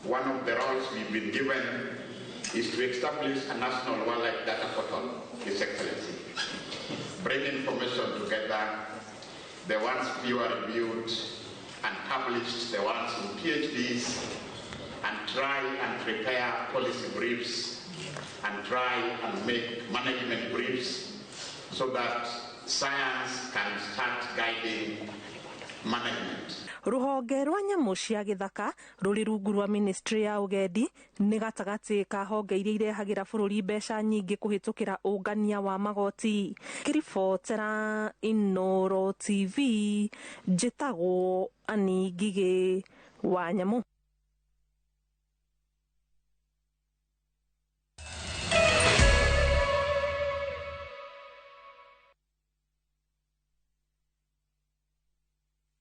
One of the roles we've been given is to establish a national wildlife data portal, His Excellency. Bring information together, the ones peer-reviewed and published, the ones in PhDs, and try and prepare policy briefs and try and make management briefs so that science can start guiding management. Rũhonge rwa nyamũ cia gĩthaka rũrĩ rungu rwa ministry ya ũgendi nĩ gatagatĩ ka honge iria irehagĩra bũrũri mbeca nyingĩ kũhĩtũkĩra ũngania wa magoti. Kĩribotera Inooro TV, njĩtagwo Annie Ngigĩ wa Nyamũ.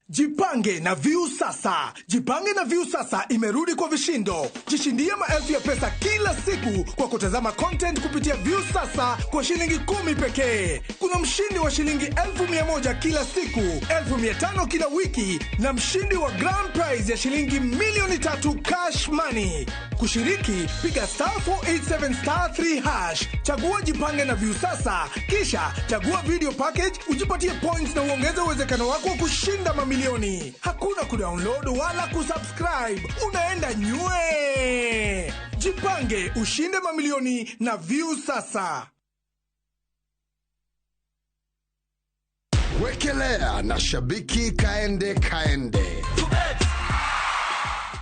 Jipange na Viusasa. Jipange na Viusasa imerudi kwa vishindo. Jishindie maelfu ya pesa kila siku kwa kutazama content kupitia Viusasa kwa shilingi 10 pekee. Kuna mshindi wa shilingi 1,100 kila siku, 1,500 kila wiki na mshindi wa grand prize ya shilingi 3,000,000 cash money. Kushiriki, piga *487*3#, chagua Jipange na Viusasa, kisha chagua video package, ujipatie points na uongeze uwezekano wako wa kushinda mamilioni. Hakuna kudownload wala kusubscribe, unaenda nywe. Jipange ushinde mamilioni na Viusasa. Wekelea na shabiki kaende kaende.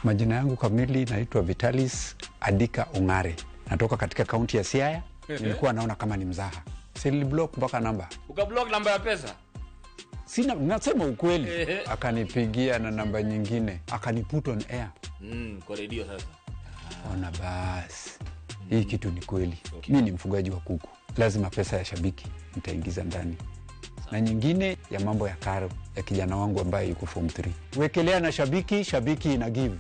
Majina yangu kamili naitwa Vitalis Adika Ongare. Natoka katika kaunti ya Siaya. Nilikuwa naona kama ni mzaha. Siliblock mpaka namba. Ukablock namba ya pesa? Sina, nasema ukweli. Akanipigia na namba nyingine, akaniput on air. Kwa radio sasa. Ona basi. Hii kitu ni kweli. Okay. Mimi ni mfugaji wa kuku. Lazima pesa ya shabiki nitaingiza ndani. Na nyingine ya mambo ya karo ya kijana wangu ambaye yuko form 3. Wekelea na shabiki, shabiki ina give.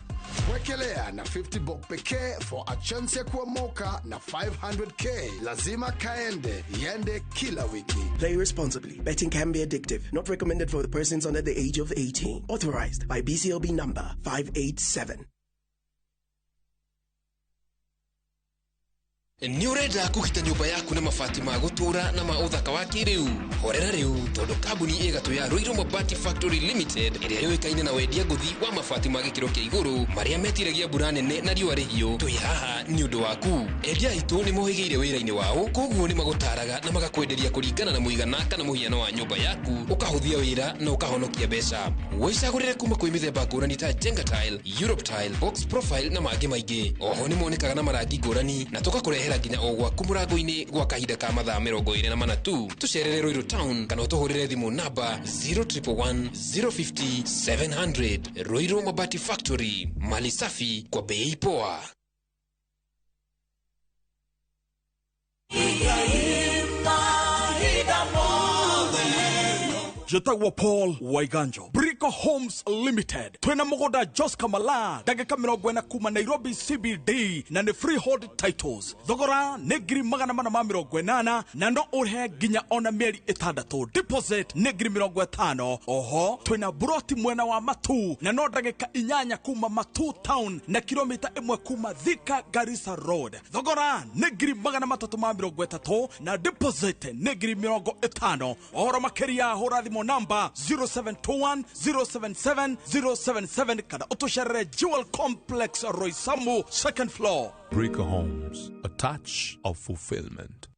Wekelea na 50 bob pekee for a chance ya kuomoka na 500k. Lazima kaende, iende kila wiki. Play responsibly. Betting can be addictive. Not recommended for the persons under the age of 18. Authorized by BCLB number 587. Nĩ ũrenda kũgita nyũmba yaku na mabati ma gũtũũra na ma ũthaka wa kĩrĩu? Horera rĩu tondũ kambuni ĩgatũ ya Ruiru Mabati Factory Limited ĩrĩa yũĩkaine na wendia ngũthi wa mabati ma gĩkĩro kĩa igũrũ marĩa metiragia mbura nene na riũa rĩhiũ, twĩ haha nĩ ũndũ waku. Endia aitũ nĩ mohĩgĩire wĩra-inĩ wao, koguo nĩ magũtaraga na magakwenderia kũringana na mũigana kana mũhiano wa nyũmba yaku, ũkahũthia wĩra na ũkahonokia mbeca. Wĩcagũrĩre kuma kwĩ mĩthemba ngũrani ta Jenga Tile, Europe Tile, Box Profile na mangĩ maingĩ. Oho nĩ monekaga na marangi ngũrani na tũgakũrehera nginya o gwaku mũrango-inĩ gwa kahinda ka mathaa 24 tu. Tũcerere Ruiru Town kana ũtũhũrĩre thimũ namba 0111 050 700. Ruiru Mabati Factory, mali safi kwa bei poa. Jetagwo Paul Waiganjo, Brico Homes Limited. Twina mugunda Jos Kamala, ndagika 40 kuma Nairobi CBD na ni freehold titles. Thogora ni 480,000 na no urehe nginya ona mĩeri 6. Deposit ni 50,000. Oho twina broti mwena wa Matu na no ndagika 8 kuma Matu Town na kilomita 1 kuma Thika Garissa Road. Thogora ni 330,000 na deposit ni 50,000. Ohoro makiria hura thimũ namba 0721 077 077 kana utucerere Jewel Complex Roysambu second floor. Brico Homes, a touch of fulfillment.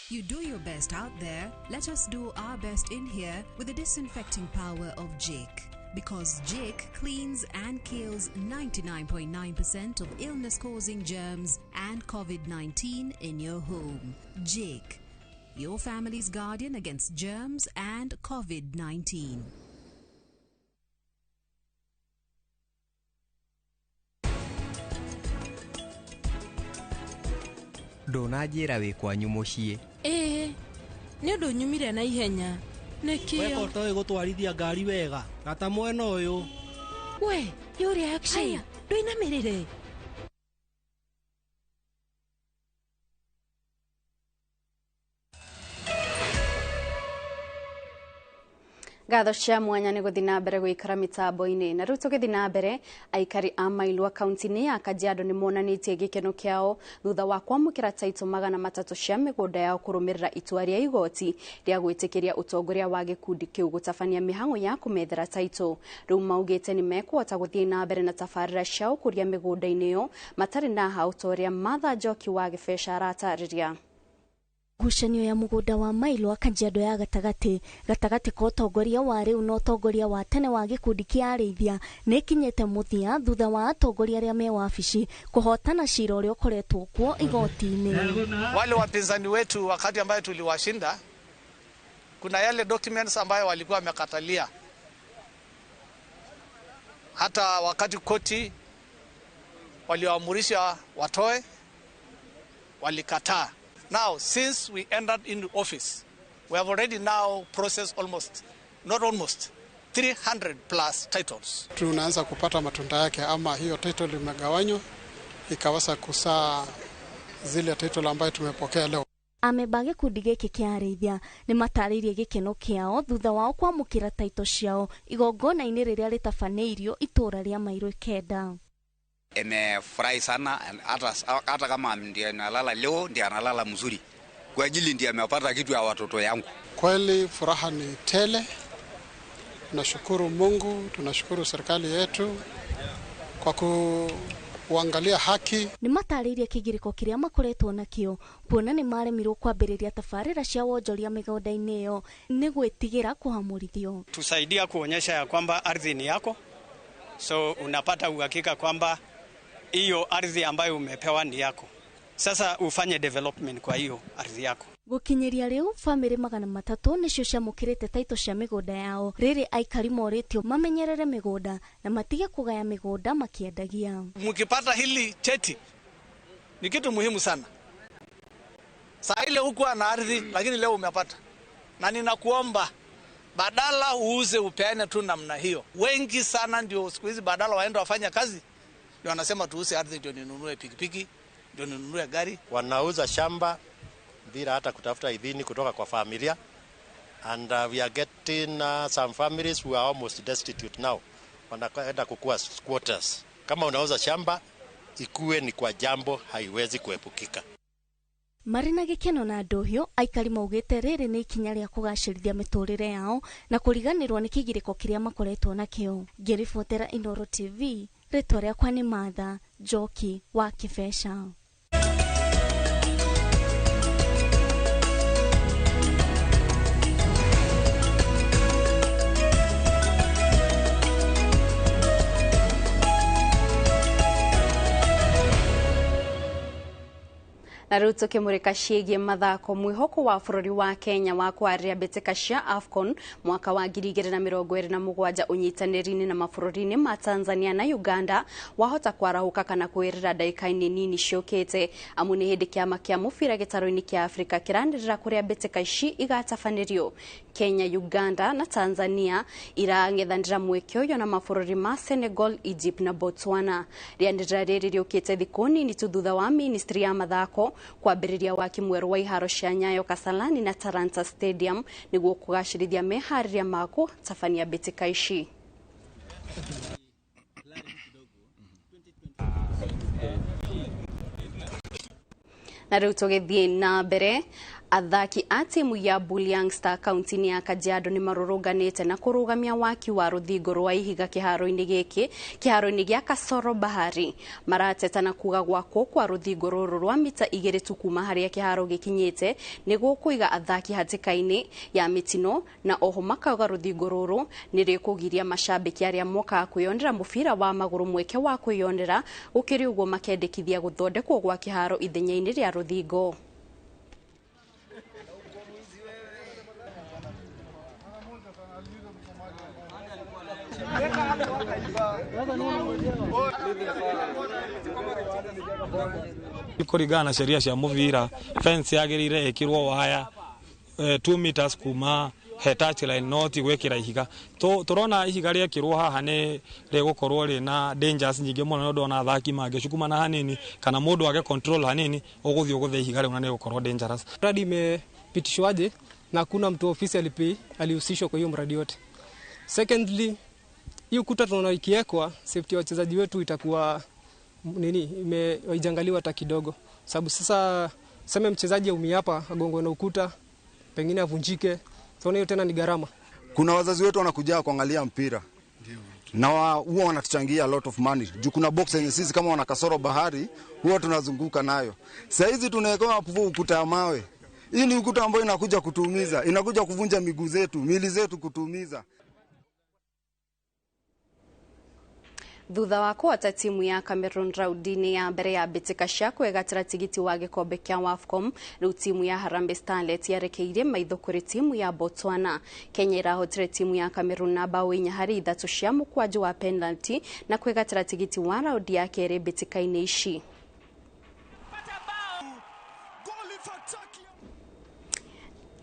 You do your best out there, let us do our best in here with the disinfecting power of Jik. Because Jik cleans and kills 99.9% of illness-causing germs and COVID-19 in your home. Jik, your family's guardian against germs and COVID-19. Ndũnanjĩra wĩ kwanyu mũciĩ. Ĩĩ, nĩ ũndũ nyumire na ihenya. Nĩkĩo? Weka ũtoĩ gũtwarithia ngari wega gata mwena ũyũ. We, yũrĩa action, ndũinamĩrĩre. Ngatho cia mwanya nĩ gũthiĩ na mbere gũikara mĩtambo-inĩ. Na rĩu tũgĩthiĩ na mbere, aikari a Mailwa kaunti-inĩ ya Kajiado nĩ monanĩtie gĩkeno kĩao thutha wa kwamũkĩra taitũ 300 cia mĩgũnda yao kũrũmĩrĩra itua rĩa igoti rĩa gwĩtĩkĩria ũtongoria wa gĩkundi kĩu gũtabania mĩhang'o ya kũmethera taitũ. Rĩu maugĩte nĩ mekũhota gũthiĩ na mbere na tabarĩra cia ũkũria mĩgũnda-inĩ ĩyo matarĩ na hau ta ũrĩa Martha Njoki wa Gĩbeca aratarĩria. Ngucanio ya mũgũnda wa Mailwa Kajiado ya gatagatĩ gatagatĩ ka ũtongoria wa rĩu na ũtongoria wa tene wa gĩkundi kĩa arĩithia nĩ ĩkinyĩte mũthia thutha wa atongoria arĩa me wabici kũhotana cira ũrĩa ũkoretwo kuo igoti-inĩ. Wale wapinzani wetu wakati ambayo tuliwashinda, kuna yale documents ambayo walikuwa wamekatalia. Hata wakati koti walioamurisha watoe, walikataa. Now, since we entered into office, we have already now processed almost, not almost, 300 plus titles. Tunaanza kupata matunda yake, ama hiyo title imegawanywa ikaweza kusaa zile title ambayo tumepokea leo. Amemba gĩkundi gĩkĩ kĩa arĩithia nĩ matarĩirie gĩkeno kĩao thutha wao kwamũkĩra taitũ ciao igongona-inĩ rĩrĩa rĩtabanĩirio itũũra rĩa Mairũ 9. Nimefurahi sana, hata kama ndiye analala leo ndiye analala mzuri kwa ajili ndiye amepata kitu ya watoto yangu. Kweli furaha ni tele. Tunashukuru Mungu, tunashukuru serikali yetu kwa kuangalia haki. Nĩ matarĩirie kĩgirĩko kĩrĩa makoretwo nakĩo kuona nĩ maremirwo kwambĩrĩria tabarĩra cia wonjoria mĩgũnda-inĩ ĩyo nĩ gwĩtigĩra kũhamũrithio. Tusaidia kuonyesha ya kwamba ardhi ni yako, so unapata uhakika kwamba hiyo ardhi ambayo umepewa ni yako. Sasa ufanye development kwa hiyo ardhi yako. Gũkinyĩria rĩu bamĩrĩ 300 nĩcio ciamũkĩrĩte taitũ cia mĩgũnda yao. Rĩrĩ aikari morĩtio mamenyerere mĩgũnda na matige kũgaya mĩgũnda makĩendagia. Mkipata hili cheti ni kitu muhimu sana. Saa ile hukuwa na ardhi lakini leo umepata. Na ninakuomba badala uuze upeane tu namna hiyo. Wengi sana ndio siku hizi badala waende wafanya kazi ndio wanasema tuuze ardhi ndio ninunue pikipiki, ndio ninunue gari. Wanauza shamba bila hata kutafuta idhini kutoka kwa familia, and we are getting some families who are almost destitute now. Wanaenda kukua squatters. Kama unauza shamba ikuwe ni kwa jambo haiwezi kuepukika. Marĩ na gĩkeno na ndũhiũ, aikari maugĩte rĩrĩ nĩ ikinya rĩa kũgacĩrithia mĩtũrĩre yao na kũriganĩrwo nĩ kĩgirĩko kĩrĩa makoretwo nakĩo. Ngĩribotera Inooro TV, rĩtwa rĩakwa nĩ Martha Njoki wa Kĩbeca. Na rĩu tũkĩmũrĩka ciĩgiĩ mathako, mwĩhoko wa bũrũri wa Kenya wa kwarĩria mbĩtĩka cia AFCON mwaka wa 2027 ũnyitanĩri-inĩ na mabũrũri-inĩ ma Tanzania na Uganda wahota kwarahũka kana kwĩrĩra ndagĩka-inĩ nini ciũkĩte, amu nĩ hĩndĩ kĩama kĩa mũbira gĩtarũ-inĩ kĩa Afrika kĩranĩrĩra kũrĩa mbĩtĩka ici igatabanĩrio. Kenya, Uganda na Tanzania irang'ethanĩra mweke ũyũ na mabũrũri ma Senegal, Egypt na Botswana. Rĩanĩrĩra rĩrĩ rĩũkĩte thikũ nini tu thutha wa ministry ya mathako kwambĩrĩria waki mwerũ wa iharo cia Nyayo Kasarani na Talanta Stadium nĩguo kũgacĩrithia meharĩria ma gũtabania mbĩtĩka ici. Na rĩu tũgĩthiĩ na mbere, Athaki a timu ya Buliang Star kaunti-inĩ ya Kajiado nĩ marũrũnganĩte na kũrũgamia waki wa rũthingo rwa ihiga kĩharo-inĩ gĩkĩ kĩharo-inĩ gĩa Kasoro Bahari. Marateta na kuga gwakwo kwa rũthingo rũrũ rwa mita 2 tu kuma harĩa kĩharo gĩkinyĩte nĩ gũkũiga athaki hatĩka-inĩ ya mĩtino, na oho makauga rũthingo rũrũ nĩ rĩkũgiria macambĩki arĩa mokaga kwĩyonera mũbira wa magũrũ mweke wa kwĩyonera. Gũkĩrĩ ũguo makendekithia gũthondekwo gwa kĩharo ithenya-inĩ rĩa rũthingo. Kũringana na sheria cia mũbira, fence yagĩrĩire ĩkĩrwo waya 2 meters kuma he touch line, no ti gwĩkĩra ihiga. Tũrona ihiga rĩekĩrwo haha nĩ rĩgũkorwo rĩna dangers nyingĩ mũno, nĩ ũndũ ona athaki mangĩcukumana hanini kana mũndũ age control hanini, ũgũthiĩ ũgũthe ihiga rĩu na nĩ gũkorwo dangerous. Mradi imepitishwaje na hakuna mtu ofisi alihusishwa kwa hiyo mradi yote. Secondly, hii ukuta tunaona ikiwekwa, safety ya wachezaji wetu itakuwa nini, imejangaliwa hata kidogo. Sababu sasa sema mchezaji aumia hapa, agongwe na ukuta, pengine avunjike. So hiyo tena ni gharama. Kuna wazazi wetu wanakuja kuangalia mpira na huwa wanatuchangia a lot of money. Juu kuna box yenye sisi kama wana Kasoro Bahari huwa tunazunguka nayo. Sasa hizi tunawekewa ukuta ya mawe. Hii ni ukuta ambayo inakuja kutuumiza, inakuja kuvunja miguu zetu, miili zetu kutuumiza. Thutha wa kũhota timu ya Cameroon raudi-inĩ ya mbere ya mbĩtĩka cia kwĩgatĩra tigiti wa gĩkombe kĩa Wafcon, rĩu timu ya Harambee Starlets yarekeirie maitho kũrĩ timu ya Botswana. Kenya ĩrahotire timu ya Cameroon na bao 4-3 cia mũkwanjũ wa penalty na kwĩgatĩra tigiti wa raudi ya kerĩ mbĩtĩka-inĩ ici.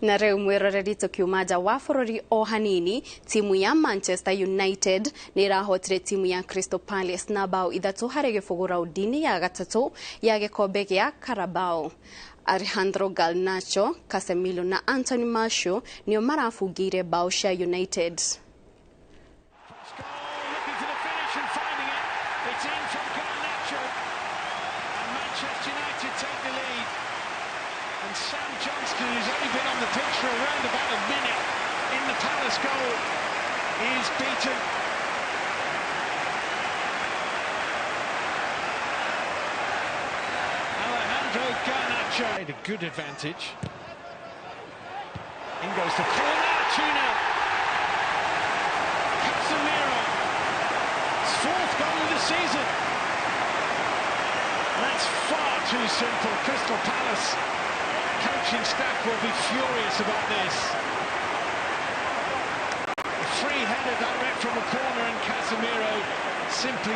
Na rĩu mwĩroreri tũkiuma nja wa bũrũri o hanini, timu ya Manchester United nĩ ĩrahotire timu ya Crystal Palace na bao 3-0 raudi-inĩ ya gatatũ ya gĩkombe gĩa Carabao. Alejandro Garnacho, Casemiro na Anthony Martial nĩo marabungĩire bao cia United. Sam Johnston, who's only been on the pitch for around about a minute in the Palace goal, is beaten. Alejandro Garnacho made a good advantage. In goes the corner, 2-0. Casemiro, his fourth goal of the season. And that's far too simple. Crystal Palace coaching staff will be furious about this. A free header direct from a corner, and Casemiro simply...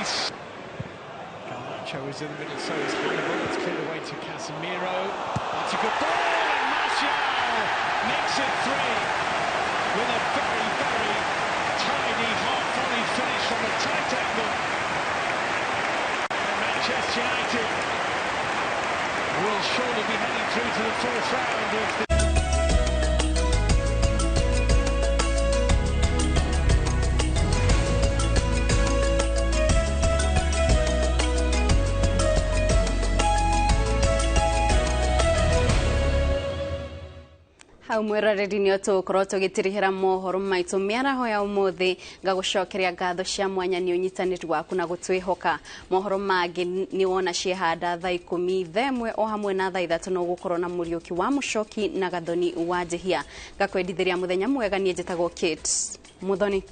Garnacho is in the middle, so is Hannibal. It's cleared away to Casemiro. That's a good ball, and Martial makes it 3 with a very, very tidy half-volley finish from a tight angle. And Manchester United will surely be heading through to the fourth round of the Hau mwĩroreri nĩ tũgũkorwo tũgĩtirihĩra mohoro maitũ mĩaraho ya ũmũthĩ. Ngagũcokeria ngatho cia mwanya nĩ ũnyitanĩri waku na gũtwĩhoka. Mohoro mangĩ nĩ wona ciehanda thaa 10, thaa 1 o hamwe na thaa 3 no gũkorwo na Mũriũki wa Mũcoki na Gathoni wa Njĩhia. Ngakwendithĩria mũthenya mwega. Niĩ njĩtagwo Kate Muthoni.